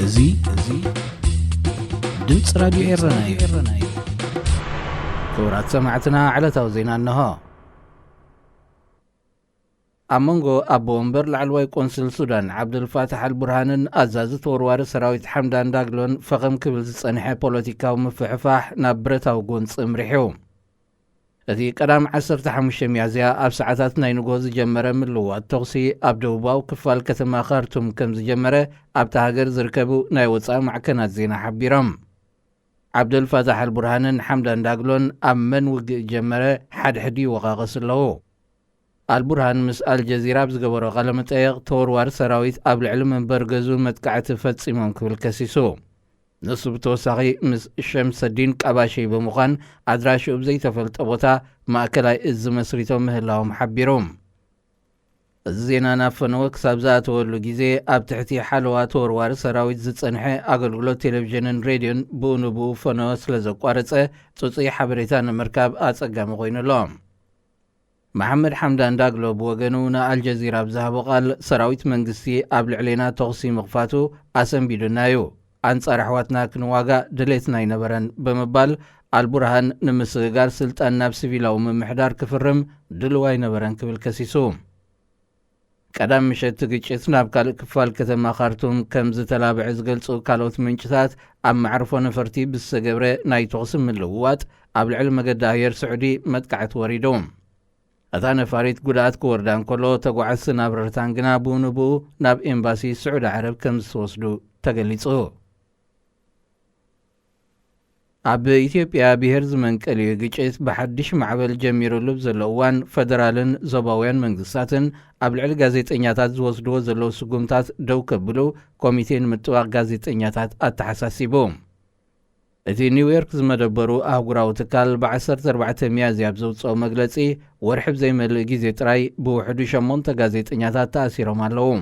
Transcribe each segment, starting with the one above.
እዚ እዚ ድምፂ ራድዮ ኤረና እዩ። ክቡራት ሰማዕትና፣ ዕለታዊ ዜና እንሆ። ኣብ መንጎ ኣቦ ወንበር ላዕለዋይ ቆንስል ሱዳን ዓብደልፋታሕ ኣልቡርሃንን ኣዛዚ ተወርዋሪ ሰራዊት ሓምዳን ዳግሎን ፈኸም ክብል ዝጸንሐ ፖለቲካዊ ምፍሕፋሕ ናብ ብረታዊ ጎንጺ እምሪሑ። እቲ ቀዳም ዓሰርተ ሓሙሽተ ሚያዝያ ኣብ ሰዓታት ናይ ንግሆ ዝጀመረ ምልዋጥ ተኹሲ ኣብ ደቡባዊ ክፋል ከተማ ካርቱም ከም ዝጀመረ ኣብታ ሃገር ዝርከቡ ናይ ወጻኢ ማዕከናት ዜና ሓቢሮም። ዓብደልፋታሕ ኣልቡርሃንን ሓምዳን ዳግሎን ኣብ መን ውግእ ጀመረ ሓድሕድ ይወቓቐሱ ኣለዉ። ኣልቡርሃን ምስ ኣልጀዚራ ኣብ ዝገበሮ ቃለ መጠየቕ፣ ተወርዋሪ ሰራዊት ኣብ ልዕሊ መንበር ገዝኡ መጥቃዕቲ ፈጺሞም ክብል ከሲሱ። ንሱ ብተወሳኺ ምስ ሸምሰዲን ቃባሺ ብምዃን ኣድራሽኡ ብዘይተፈልጠ ቦታ ማእከላይ እዝ መስሪቶም ምህላዎም ሓቢሩ። እዚ ዜና ናብ ፈነወ ክሳብ ዝኣተወሉ ግዜ ኣብ ትሕቲ ሓለዋ ተወርዋሪ ሰራዊት ዝጸንሐ ኣገልግሎት ቴሌቪዥንን ሬድዮን ብኡ ንብኡ ፈነወ ስለ ዘቋረጸ፣ ጽጹይ ሓበሬታ ንምርካብ ኣጸጋሚ ኮይኑ ኣሎ። መሓመድ ሓምዳን ዳግሎ ብወገኑ ንኣልጀዚራ ኣብ ዝሃቦ ቃል፣ ሰራዊት መንግስቲ ኣብ ልዕሌና ተኹሲ ምኽፋቱ ኣሰንቢዱና እዩ፣ ኣንጻር ኣሕዋትና ክንዋጋእ ድሌትና ኣይነበረን ብምባል፣ ኣልቡርሃን ንምስግጋር ስልጣን ናብ ሲቪላዊ ምምሕዳር ክፍርም ድሉው ኣይነበረን ክብል ከሲሱ። ቀዳም ምሸት እቲ ግጭት ናብ ካልእ ክፋል ከተማ ካርቱም ከም ዝተላብዐ ዝገልጹ ካልኦት ምንጭታት፣ ኣብ መዕርፎ ነፈርቲ ብዝተገብረ ናይ ተኹሲ ምልውዋጥ ኣብ ልዕሊ መገዲ ኣየር ስዑዲ መጥቃዕቲ ወሪዱ። እታ ነፋሪት ጉድኣት ክወርዳ እንከሎ፣ ተጓዓዝትን ኣብረርታን ግና ብኡ ንብኡ ናብ ኤምባሲ ስዑዲ ዓረብ ከም ዝተወስዱ ተገሊጹ። ኣብ ኢትዮጵያ ብሄር ዝመንቀል እዩ ግጭት ብሓድሽ ማዕበል ጀሚሩሉ ብዘሎ እዋን፣ ፈደራልን ዞባውያን መንግስታትን ኣብ ልዕሊ ጋዜጠኛታት ዝወስድዎ ዘለዉ ስጉምታት ደው ከብሉ ኮሚቴ ንምጥባቕ ጋዜጠኛታት ኣተሓሳሲቡ። እቲ ኒውዮርክ ዝመደበሩ ኣህጉራዊ ትካል ብ ዓሰርተ ኣርባዕተ ሚያዝያ ኣብ ዘውፅኦ መግለፂ፣ ወርሒ ብዘይመልእ ግዜ ጥራይ ብውሕዱ ሸሞንተ ጋዜጠኛታት ተኣሲሮም ኣለዉ።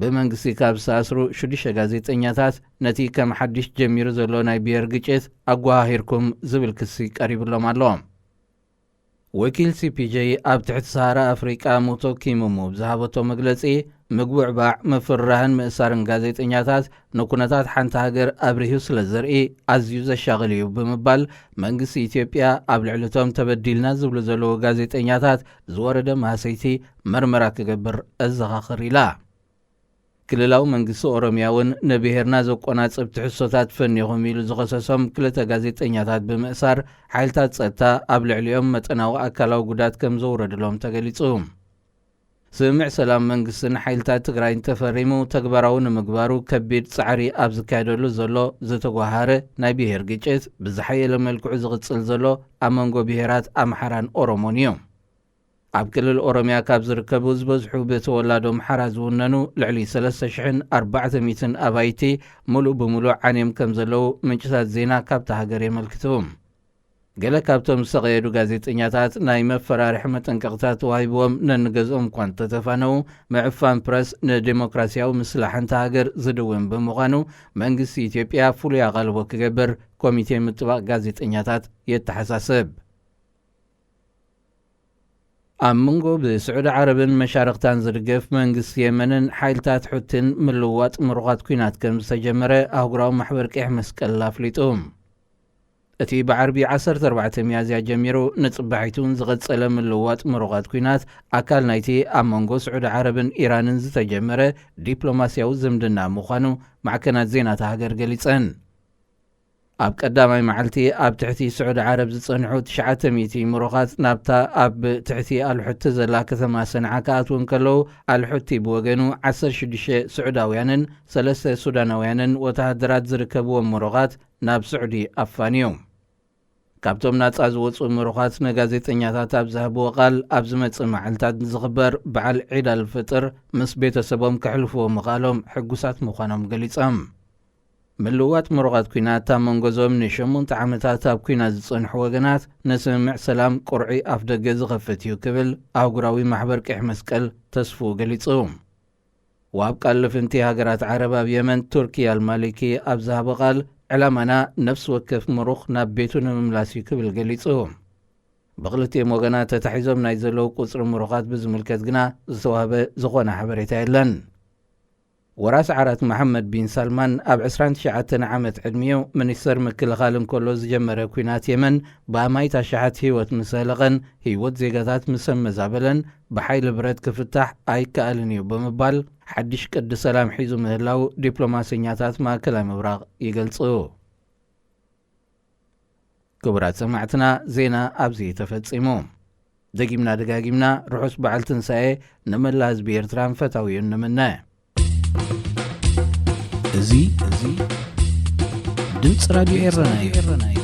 ብመንግስቲ ካብ ዝተኣስሩ ሽዱሽተ ጋዜጠኛታት፣ ነቲ ከም ሓድሽ ጀሚሩ ዘሎ ናይ ብሄር ግጭት ኣጓሃሂርኩም ዝብል ክሲ ቀሪብሎም ኣሎ። ወኪል ሲ ፒ ጄ ኣብ ትሕቲ ሰሃራ ኣፍሪቃ ሙቶኪ ሙሙ ብዝሃበቶ መግለጺ፣ ምግቡዕባዕ፣ ምፍርራህን ምእሳርን ጋዜጠኛታት ንኩነታት ሓንቲ ሃገር ኣብሪሁ ስለ ዘርኢ ኣዝዩ ዘሻቕል እዩ ብምባል፣ መንግስቲ ኢትዮጵያ ኣብ ልዕሊ እቶም ተበዲልና ዝብሉ ዘለዉ ጋዜጠኛታት ዝወረደ ማህሰይቲ መርመራ ክገብር ኣዘኻኽር ኢላ። ክልላዊ መንግስቲ ኦሮምያ እውን ንብሄርና ዘቆናጽብ ትሕዝቶታት ፈኒኹም ኢሉ ዝኸሰሶም ክልተ ጋዜጠኛታት ብምእሳር፣ ሓይልታት ጸጥታ ኣብ ልዕሊኦም መጠናዊ ኣካላዊ ጉዳት ከም ዘውረድሎም ተገሊጹ። ስምምዕ ሰላም መንግስትን ሓይልታት ትግራይን ተፈሪሙ ተግባራዊ ንምግባሩ ከቢድ ጻዕሪ ኣብ ዝካየደሉ ዘሎ ዝተጓሃረ ናይ ብሄር ግጭት፣ ብዝሓየለ መልክዑ ዝቕጽል ዘሎ ኣብ መንጎ ብሄራት ኣምሓራን ኦሮሞን እዩ። ኣብ ክልል ኦሮምያ ካብ ዝርከቡ ዝበዝሑ ብተወላዶ ኣምሓራ ዝውነኑ ልዕሊ ሰለስተ ሽሕን ኣርባዕተ ሚእትን ኣባይቲ፣ ምሉእ ብምሉእ ዓንዮም ከም ዘለዉ ምንጭታት ዜና ካብታ ሃገር የመልክቱ። ገለ ካብቶም ዝተቐየዱ ጋዜጠኛታት፣ ናይ መፈራርሒ መጠንቀቕታ ተዋሂብዎም ነንገዝኦም እኳ እንተተፋነዉ፣ ምዕፋን ፕረስ ንዴሞክራሲያዊ ምስላ ሓንቲ ሃገር ዝድውን ብምዃኑ፣ መንግስቲ ኢትዮጵያ ፍሉይ ኣቓልቦ ክገብር ኮሚቴ ምጥባቕ ጋዜጠኛታት የተሓሳስብ። ኣብ መንጎ ብስዑዲ ዓረብን መሻርኽታን ዝድገፍ መንግስቲ የመንን ሓይልታት ሑቲን ምልውዋጥ ምሩኻት ኲናት ከም ዝተጀመረ ኣህጉራዊ ማሕበር ቀይሕ መስቀል ኣፍሊጡ። እቲ ብዓርቢ ዓሰርተ ኣርባዕተ ሚያዝያ ጀሚሩ ንጽባሒቱ ዝቐጸለ ምልውዋጥ ምሩኻት ኲናት፣ ኣካል ናይቲ ኣብ መንጎ ስዑዲ ዓረብን ኢራንን ዝተጀመረ ዲፕሎማስያዊ ዝምድና ምዃኑ ማዕከናት ዜና እታ ሃገር ገሊጸን። ኣብ ቀዳማይ መዓልቲ ኣብ ትሕቲ ስዑዲ ዓረብ ዝጸንሑ ትሽዓተ ሚእቲ ምሩኻት ናብታ ኣብ ትሕቲ ኣልሑቲ ዘላ ከተማ ሰንዓ ክኣትዉ እንከለዉ፣ ኣልሑቲ ብወገኑ ዓሰርተ ሽዱሽተ ስዑዳውያንን ሰለስተ ሱዳናውያንን ወተሃደራት ዝርከብዎም ምሩኻት ናብ ስዑዲ ኣፋንዩ። ካብቶም ናጻ ዝወጹ ምሩኻት ንጋዜጠኛታት ኣብ ዝሃብዎ ቃል፣ ኣብ ዝመጽእ መዓልታት ንዝኽበር በዓል ዒድ ኣልፍጥር ምስ ቤተሰቦም ከሕልፍዎ ምኽኣሎም ሕጉሳት ምዃኖም ገሊጾም። ምልዋጥ ምሩቓት ኲናት ኣብ መንጎ እዞም ንሸሞንተ ዓመታት ኣብ ኲናት ዝጸንሑ ወገናት፣ ንስምምዕ ሰላም ቁርዒ ኣፍደገ ዝኸፍት እዩ ክብል ኣህጉራዊ ማሕበር ቀይሕ መስቀል ተስፍኡ ገሊጹ። ወሃብ ቃል ልፍንቲ ሃገራት ዓረብ ኣብ የመን ቱርኪ ኣልማሊኪ ኣብ ዝሃቦ ቃል፣ ዕላማና ነፍሲ ወከፍ ምሩኽ ናብ ቤቱ ንምምላስ እዩ ክብል ገሊጹ። ብኽልቲኦም ወገናት ተታሒዞም ናይ ዘለዉ ቁጽሪ ምሩኻት ብዝምልከት ግና ዝተዋህበ ዝኾነ ሓበሬታ የለን። ወራስ ዓራት መሓመድ ቢን ሳልማን ኣብ ዕስራን ትሽዓተን ዓመት ዕድሚኡ ሚኒስተር ምክልኻል እንከሎ ዝጀመረ ኲናት የመን ብኣማይት ኣሽሓት ህይወት ምስ ዘህለቐን ህይወት ዜጋታት ምስ ኣመዛበለን ብሓይሊ ብረት ክፍታሕ ኣይከኣልን እዩ ብምባል ሓድሽ ቅዲ ሰላም ሒዙ ምህላው ዲፕሎማሰኛታት ማእከላይ ምብራቕ ይገልጹ። ክቡራት ሰማዕትና፣ ዜና ኣብዚ ተፈጺሙ። ደጊምና ደጋጊምና ርሑስ በዓል ትንሳኤ ንመላ ህዝቢ ኤርትራን ፈታዊኡን ንምነ። እዚ፣ እዚ ድምፂ ራዲዮ ኤረና እዩ።